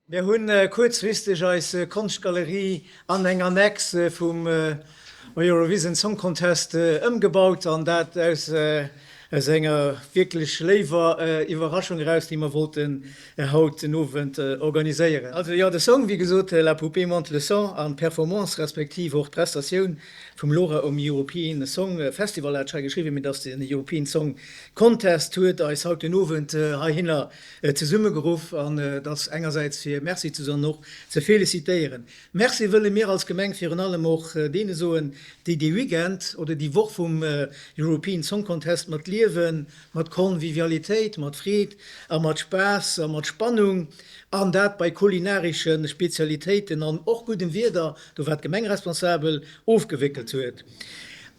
Mir hunn kuerzfristeg eis Konschtgalerie an eng Annex vum Eurovision Song Contest ëmgebaut an dat aus enger wierklech léiwer Iwwerraschung eraus, déi mer wollten haut den Owend organiséieren. Also jo, de Song, wéi gesot, La poupée monte le son an d'Performance respektiv och d'Prestatioun vum Laura um European Song Festival, hat ech hei geschriwwen, mee et ass den European Song Contest, huet eis haut den Owend heihinner zesummegeruff an et ass engersäits fir Merci ze soen an och ze felicitéieren. Merci wëlle mir als Gemeng virun allem och deene soen, déi dee Weekend oder déi Woch vum European Song Contest mat Liewen, mat Convivialitéit, mat Freed a mat Spaass a mat Spannung an dat bei kulinaresche Spezialitéiten an och guddem Wieder, do war d'Gemeng responsabel, ofgewéckelt huet.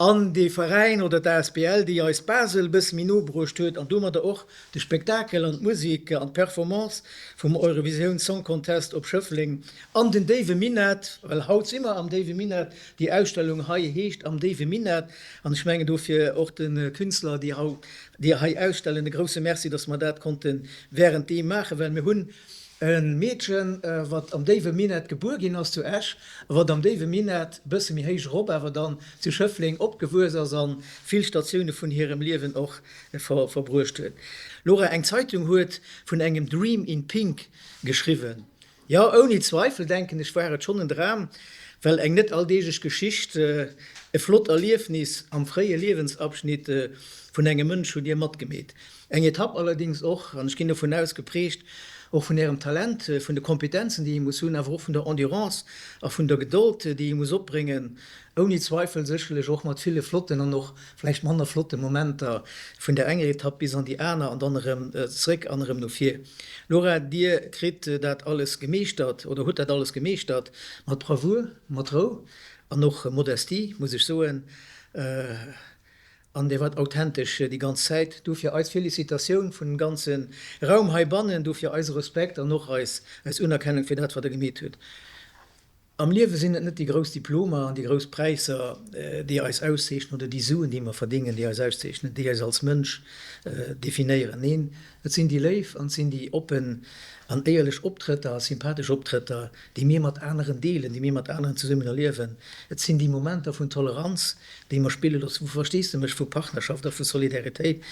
An dee Veräin oder d'ASBL, déi eis Basel e bësse méi no bruecht huet an domadder och De Spektakel an d'Musek an d'Performance vum Eurovision Song Contest op Schëffleng an den déiwe Minett, well haut si mer am déiwe Minett, déi Ausstellung hei heescht Am déiwe Minett an ech mengen dofir och de Künstler, déi haut, déi hei ausstellen, e grousse Merci, dass mer dat konnte während deem maachen, well mir hunn E Meedchen, wat am déiwe Minett gebuer ginn ass zu Esch, a wat am déiwe Minett, bësse méi héich erop awer dann, zu Schëffleng opgewuess ass a vill Statioune vun hirem Liewen och verbruecht huet. Laura, eng Zeitung huet vun engem Dream in Pink geschriwwen. Jo, ouni Zweifel, denken ech, war et schonn en Dram, well eng net alldeeglech Geschicht, e flott Erliefnis am fréie Liewensabschnitt vun engem Mënsch hutt Dir matgemeet. Eng Etapp allerdéngs och, an ech ginn dovun aus, geprägt och vun Ärem Talent, vun de Kompetenzen, déi ee muss hunn, awer och vun der Endurance a vun der Gedold, déi ee muss opbréngen, ouni Zweifel sécherlech och mat ville flotten an och vläicht manner flotte Momenter vun där enger Etapp bis an déi aner an dann erëm zréck an erëm no vir. Laura, Dir kritt dat alles gemeeschtert oder hutt dat alles gemeeschtert mat Bravour, mat Rou an och Modestie, muss ech soen. An Dir waart authentesch déi ganz Zäit. Dofir eis Felicitatioun vun dem ganze Raum heibannen, dofir eise Respekt an och eis Unerkennung fir dat, wat Der gemeet hutt. Am Liewe sinn et net déi grouss Diplomer an déi grouss Präisser, déi eis auszeechnen, oder déi Suen, déi mer verdéngen, déi eis auszeechnen, déi eis als Mënsch definéieren. Neen, et sinn déi léif an et sinn déi oppen an éierlech Optrëtter a sympathesch Optrëtter, déi mir mat aneren deelen, déi mir mat aneren zesummen erliewen. Et sinn déi Momenter vun Toleranz, déi mer spille loossen, vu Versteesdemech, vu Partnerschaft a vu Solidaritéit,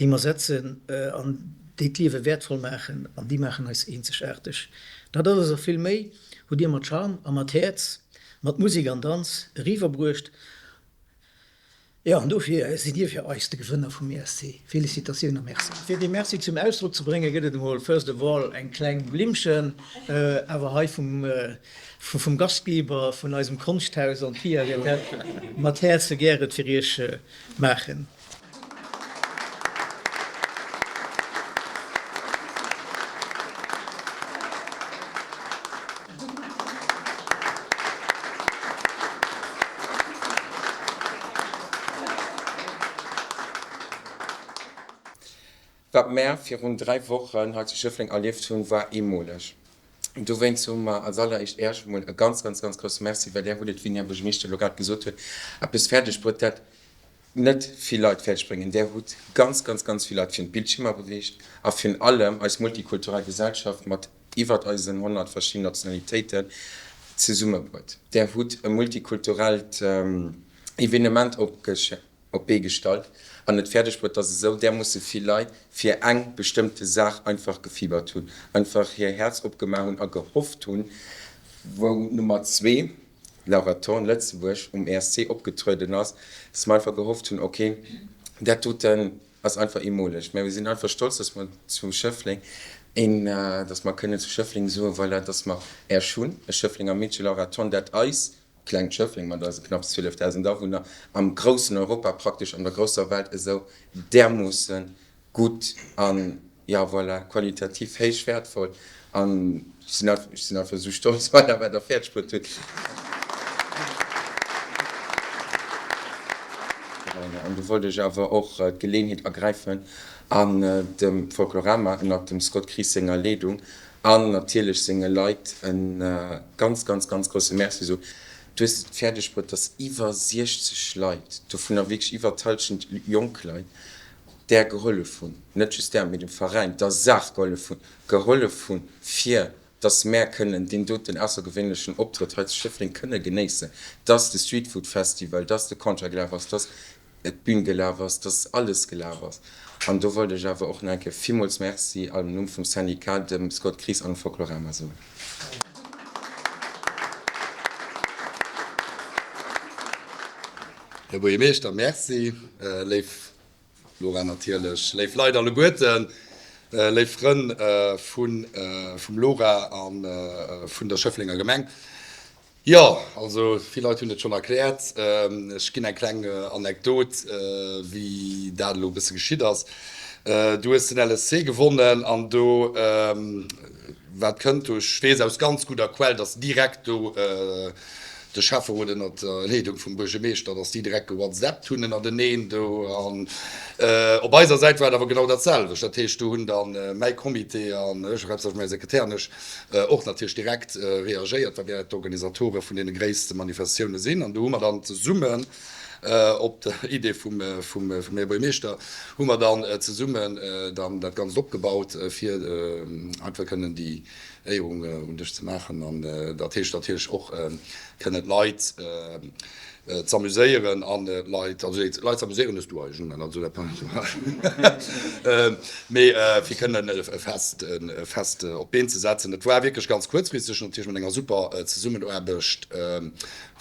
déi mer setzen an déi d'Liewe wäertvoll maachen, an déi maachen eis eenzegaarteg. Dat alles a vill méi hutt Dir mat Charme a mat Häerz, mat Musek an Danz eriwwerbruecht. Jo, an dofir sidd Dir fir eis de Gewënner vum ESC. Felicitatioun a Merci. Fir dee Merci zum Ausdrock ze bréngen, gëtt et emol first of all eng kleng Blimmchen, awer hei vum Vum Gastgeber vun eisem Konschthaus an d'Pia wäert dat mat Häerze gäre fir Iech maachen. Wat mär virun 3 Wochen hei zu Schëffleng erlieft hunn, war eemoleg. Dowéinst soe mer als alleréischt Äech emol e ganz, ganz, ganz grousse Merci, well Där hutt et, wéi den Här Buergermeeschter elo grad gesot huet, eppes fäerdeg bruet, dat net vill Leit fäerdeg bréngen. Där hutt ganz, ganz, ganz vill Leit virun d'Bildschiermer beweegt a virun allem eis multikulturell Gesellschaft mat iwwert eisen 100 verschidden Nationalitéiten zesummebruet. Där hutt e multikulturellt Evenement op d'Bee gestallt an et fäerdeg bruet, dass esou därmoosse vill Leit fir eng bestëmmte Saach einfach gefiebert hunn, einfach hir Häerz opgemaach hunn a gehofft hunn, wou Nummer zwee, Laura Thorn, Lëtzebuerg, um ESC opgetrueden ass, dass mer einfach gehofft hunn, ok, dat doten ass einfach eemoleg. Mä mir sinn einfach stolz, dass mer zu Schëffleng een, dass mer kënnen zu Schëffleng soen, voilà, dass mer Äech hunn, e Schëfflenger Meedche, Laura Thorn, dat eis Klengt Schëffleng mat eise knapps 12.000 Awunner am groussen Europa, praktesch an der grousser Welt esou därmoosse gutt an, jo voilà, qualitativ héich wäertvoll. An ech sinn einfach, ech sinn einfach esou stolz, voilà, wat Der fäerdeg bruet hutt. An do wollt ech awer och d'Geleeënheet ergräifen an dem Folklorama ënnert dem Scott Kries senger Leedung An natierlech senge Leit e ganz, ganz, ganz grousse Merci soen. Du hues et fäerdeg bruet, dass iwwer 60 Leit, dovunner wierklech iwwer d'Hallschent jonk Leit, där gehollef hunn, net just där, mee dem Veräin, der Saach gehollef hunn, gehollef hunn, fir. Dass mär kënnen deen doten aussergewéinlechen Optrëtt hei zu Schëffleng kënne genéissen, dass de Street Food Festival, dass de Concert gelaf ass, dass d'Bün gelaf ass, dass alles gelaf ass. An do wollt ech awer och nach eng Kéier villmools Merci am Numm vum Syndicat, dem Scott Kries an dem Folklorama soen. Här Buergermeeschter, Merci. Léif Laura natierlech, léif Leit alleguerten, léif Frënn vum Laura a vun der Schëfflenger Gemeng. Jo, also vill Leit hunn et schonn erkläert. Ech ginn eng kleng Anekdot, wéi dat elo e bësse geschitt ass. Du hues den LSC gewonnen an do, wat kënnt do? Ech weess aus ganz gudder Quell, datt direkt do de Schäfferot ënnert der Leedung vum Buergermeeschter, datt déi direkt gewhatsappt hunn ënnerteneen do. An op eiser Säit war et awer genau dat selwecht. Dat heescht, do hunn da mäi Comité an ech, haaptsächlech mäi Sekretär an ech, och natierlech direkt reagéiert, well mir d'Organisatore vun deene gréisste Manifestatioune sinn. An do hu mer dann zesummen, op der Idee vum Här Buergermeeschter, hu mer dann zesummen dann dat Ganzt opgebaut, fir einfach kënnen déi Éierung un dech ze maachen an dat heescht natierlech och kënnen d'Leit z'amuséieren an d'Leit, also d'Leit z'amuséieren hues du eigentlech un, also dat mee fir kënnen e Fest, e Fest op d'Been ze setzen. Et war wierklech ganz kuerzfristeg, natierlech mat enger super Zesummenaarbecht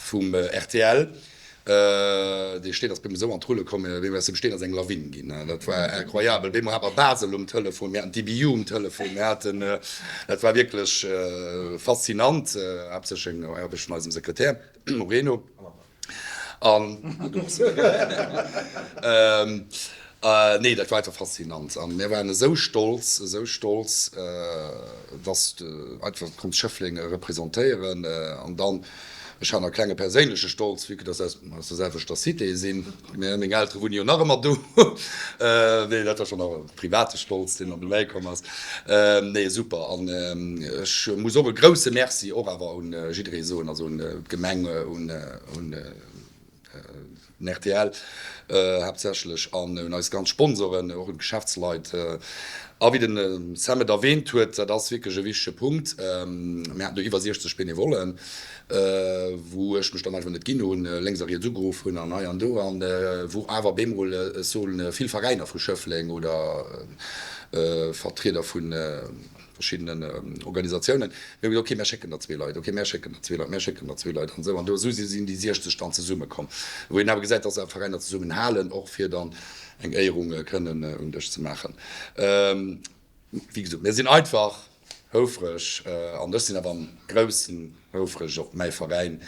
vum rtl. Dee Steen ass bemol esou an d'Rulle komm, wéi aus dem Steen ass eng Lawin ginn. Dat war incroyabel. Bemol hate mer Basel um Telefon, mir haten d'EBU um Telefon, mir haten, dat war wierklech faszinant, haaptsächlech eng Aarbecht vun eisem Sekretär Moreno. An nee, dat war einfach faszinant. An mir waren esou stolz, esou stolz, dass einfach konnt Schëffleng representéieren. An dann Ech hat nach e klenge perséinleche Stolz, vue que dass aus der selwechter Cité sinn. Meng Eltere wunne jo nach ëmmer do. Nee, dat war schonn nach e private Stolz, deen dann dobäi komm ass. Nee, super. An ech muss och e grouse Merci och awer un jidderee soen, also un d'Gemeng, un den rtl haaptsächlech an un eis ganz Sponsoren, och un d'Geschäftsleit. A wéi de Sam et erwähnt huet, dat ass wierklech e wichtege Punkt, mir haten do iwwer 60 Benevollen, wou ech mech dann einfach net ginn hunn, lénks a riets ugeruff hunn an hei an do, an wou awer op eemol, ech soen, vill Veräiner vu Schëffleng oder Vertrieder vu verschiddenen Organisatiounen, mir hu gesot, ok, mär schécken der zwee Leit, ok, mär schécken der zwee Leit, mär schécken der zwee Leit an esou. An do esou sinn déi 60 dann zesummekomm, wou een awer gesäit, dass awer Veräiner zesummen halen, och fir dann eng Éierung kënnen un dech ze maachen. Wéi gesot, mir sinn einfach houfreg an ech sinn awer am groussen houfreg op mäi Veräin,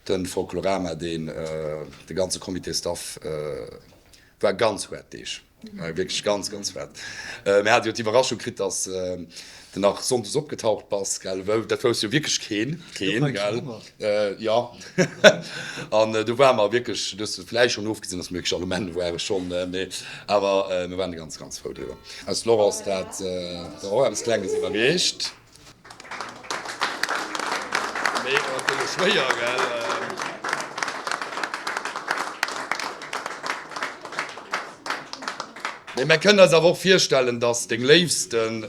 de Folklorama, deen de ganze Comité Staff war ganz huart Deeg. Wierklech ganz, ganz fett. Mir hate jo d'Iwwerraschung kritt, dass de nach sonndes opgetaucht bass, gell? Dat wousst jo wierklech keen, keen, gell? Jo. An du ware mer wierklech, du hues vläicht schonn ofgesinn, dass mir wierklech all um Enn ware schonn, mee awer mir waren ganz, ganz frou driwwer. Aus Laurence dat der och eppes Klenges iwwerreecht. Mee ass elo schwéier, gell? Mee mir kënnen eis awer och virstellen, dass deng Léifsten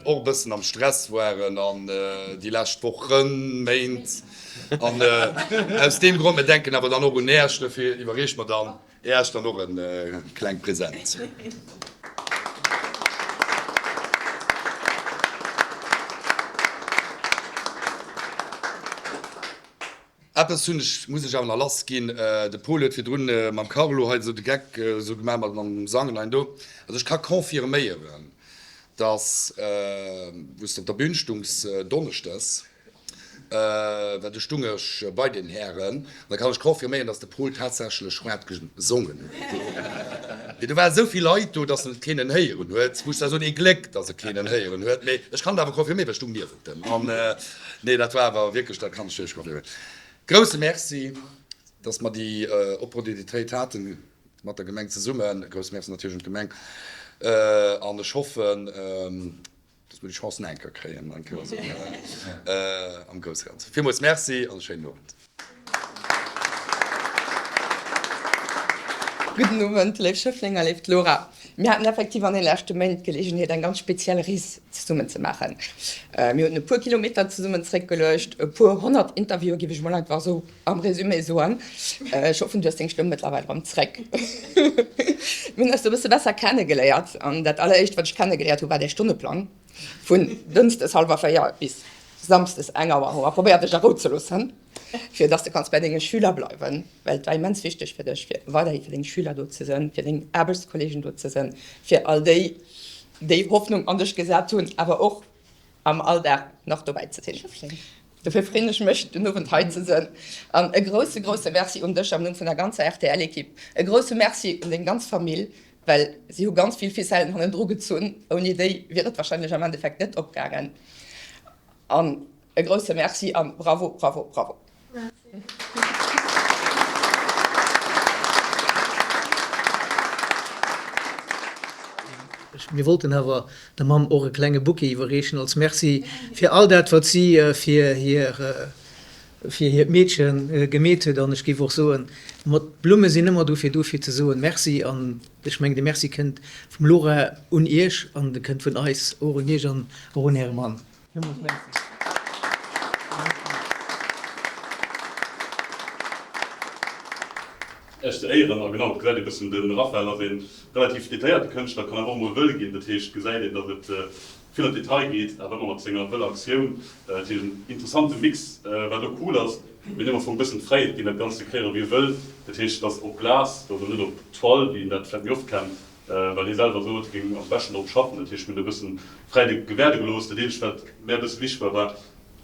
och e bëssen am Stress waren an déi lescht Wochen, Méint. An aus deem Grond, mir denken awer dann och un Äech, dofir iwwerreeche mer dann Äech dann och e klengt Present. Eppes hunn ech, muss ech awer nach lass ginn. De Paul huet virdrun mam Carlo hei esou de Geck esou gemaach mat mam Sangen hei an do. Also ech ka confirméieren, dass, wou s de op der Bühn stungs donneschdes, Well du stung ech bei den Hären, an da kann ech confirméieren, dass de Paul tatsächlech haart gesongen huet. Mee do waren esou vill Leit do, dass en et keenen héieren huet. Muss der soen, ee Gléck, dass e keenen héieren huet. Mee ech kann et awer confirméieren, well ech stung niewent em. An nee, dat war awer wierklech, dat kann ech wierklech confirméieren. Grousse Merci, dass mer déi Opportunitéit haten, mat der Gemeng zesummen. Grousse Merci natierlech un d'Gemeng. An ech hoffen, Dass mer déi Chance nach eng Kéier kréien, eng Kéier esou am grousse Ganzen. Villmools Merci an e schéinen Owend. Gudden Owend, léif Schëfflenger, léift Laura. Mir haten effektiv an den leschte Méint d'Geleegenheet, eng ganz speziell Rees zesummen ze maachen. Mir hunn e puer Kilometer zesummen zeréckgeluecht, e puer 100 Interviewen, géif ech mol einfach esou am Résumé soen. Ech hoffen, du hues deng Stëmm mëttlerweil erëm zeréck. Mir hunn eis do e bësse besser kennegeléiert an dat alleréischt, wat ech kennegeléiert hu, war däi Stonneplang. Vun dënschdes hallwer 4 bis samsdes eng Auer hu mer probéiert dech a Rou ze loossen, fir dass de kanns bei denge Schüler bleiwen, well et war immens wichteg fir dech, fir weiderhi fir deng Schüler do ze sënn, fir deng Aarbechtskollegen do ze sënn, fir all déi, déi Hoffnung an dech gesat hunn, awer och am Alldag nach dobäi ze sinn. Dofir freen ech mech, den Owend hei ze sënn. An e grousse, grousse Merci un dech am Numm vun der ganzer RTL-Ekipp. E grousse Merci un deng ganz Famill, Well si hu ganz vill Ficellen hannendru gezunn, ouni déi wier et wahrscheinlech am Endeffekt net opgaangen. An e grousse Merci an Bravo, Bravo, Bravo. Mir wollten awer der Mamm och e klenge Bouquet iwwerreechen als Merci fir all dat wat si fir hir fir hiert Meedche gemeet huet. An ech géif och soen, ma d'Blumme sinn ëmmer dofir do, fir ze soen Merci. An ech mengen, de Merci kënnt vum Laura un Iech an e kënnt vun eis och un Iech an och un Äre Mann. Villmools Merci. Iech ze éieren. A genau, et gesäit ee bëssen, de Raphael ass ee relativ detailléierte Kënschtler, kann awer och emol wëll ginn. Dat heescht, gesäit een, datt et vill an d'Detail geet, awer ëmmer mat senger wëller Aktioun. Dat heescht en interessante Mix, wat och cool ass. Mir hunn him am Fong e bëssen d'Fräiheet ginn, dat Ganzt ze kréieren, wéi e wëll. Dat heescht, et ass op Glas, also net op Toile, wéi een dat vläicht méi oft kennt, well hie selwer sot, hie géing am beschten drop schaffen. Dat heescht, mir hunn e bëssen Fräiheet gewäerde gelooss. Dat eenzegt, wat mär e bësse wichteg war, war,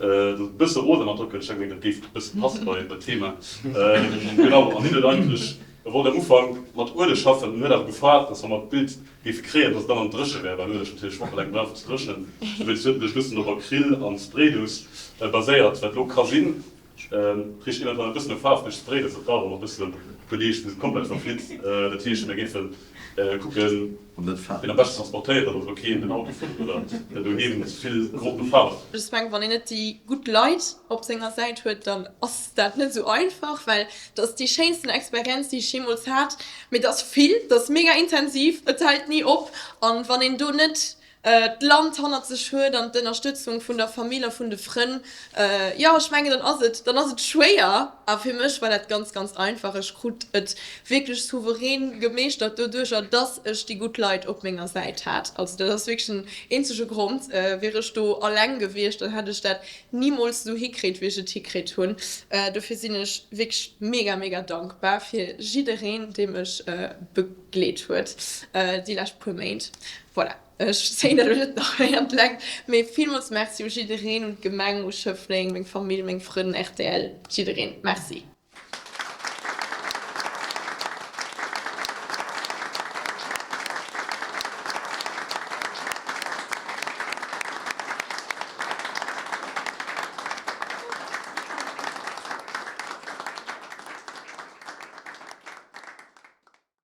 datt e bësse rosa mat dra kënnt. Ech denken, dat géif e bësse passe bei d'Thema. Genau, an hien huet eigentlech, e wollt am Ufank mat Ueleg schaffen, en huet awer gefaart, datt wa mer d'Bild géife kréien, dass et dann an dréche wär, well Ueleg natierlech wochelaang brauch fir ze dréchnen. Dowéinst huet en sech lussen op Acryl an Spraydose baséiert, wat elo ka sinn, richt eventuell e bëssen no Faarf duerch Spraydose, dat brauch awer nach e bëssen e puer Deeg bis et komplett verflitt. Dat heescht, mir géife kucken, wien am beschten transportéiert, dass elo keen den Auto fëllt oder doheem ze vill Geroch no Faarf. Ech mengen, wann een net déi gutt Leit op senger Säit huet, dann ass dat net esou einfach, well et ass déi schéinsten Experienz, déi ech jeemools hat. Mee et ass vill, et ass mega intensiv, et hält ni op. An wann een do net d'Land hannert sech huet an d'Ënnerstëtzung vun der Famill a vun de Frënn, jo, ech mengen, dann ass et, dann ass et schwéier. A fir mech war dat ganz, ganz einfach. Ech krut et wierklech souverän gemeeschtert doduercher, dass ech déi gutt Leit op menger Säit hat. Also dat ass wierklech den eenzege Grond. Wier ech do alleng gewiescht, dann hätt ech dat nimools esou hikritt wéi ech et hikritt hunn. Dofir sinn ech wierklech mega mega dankbar fir jiddereen dee mech begleet huet déi lescht puer Méint. Voilà, ech zéien dat elo net nach méi an d'Längt, mee villmools Merci u jiddereen, un d'Gemeng, u Schëffleng, meng Famill, meng Frënn, rtl, jiddereen. Merci.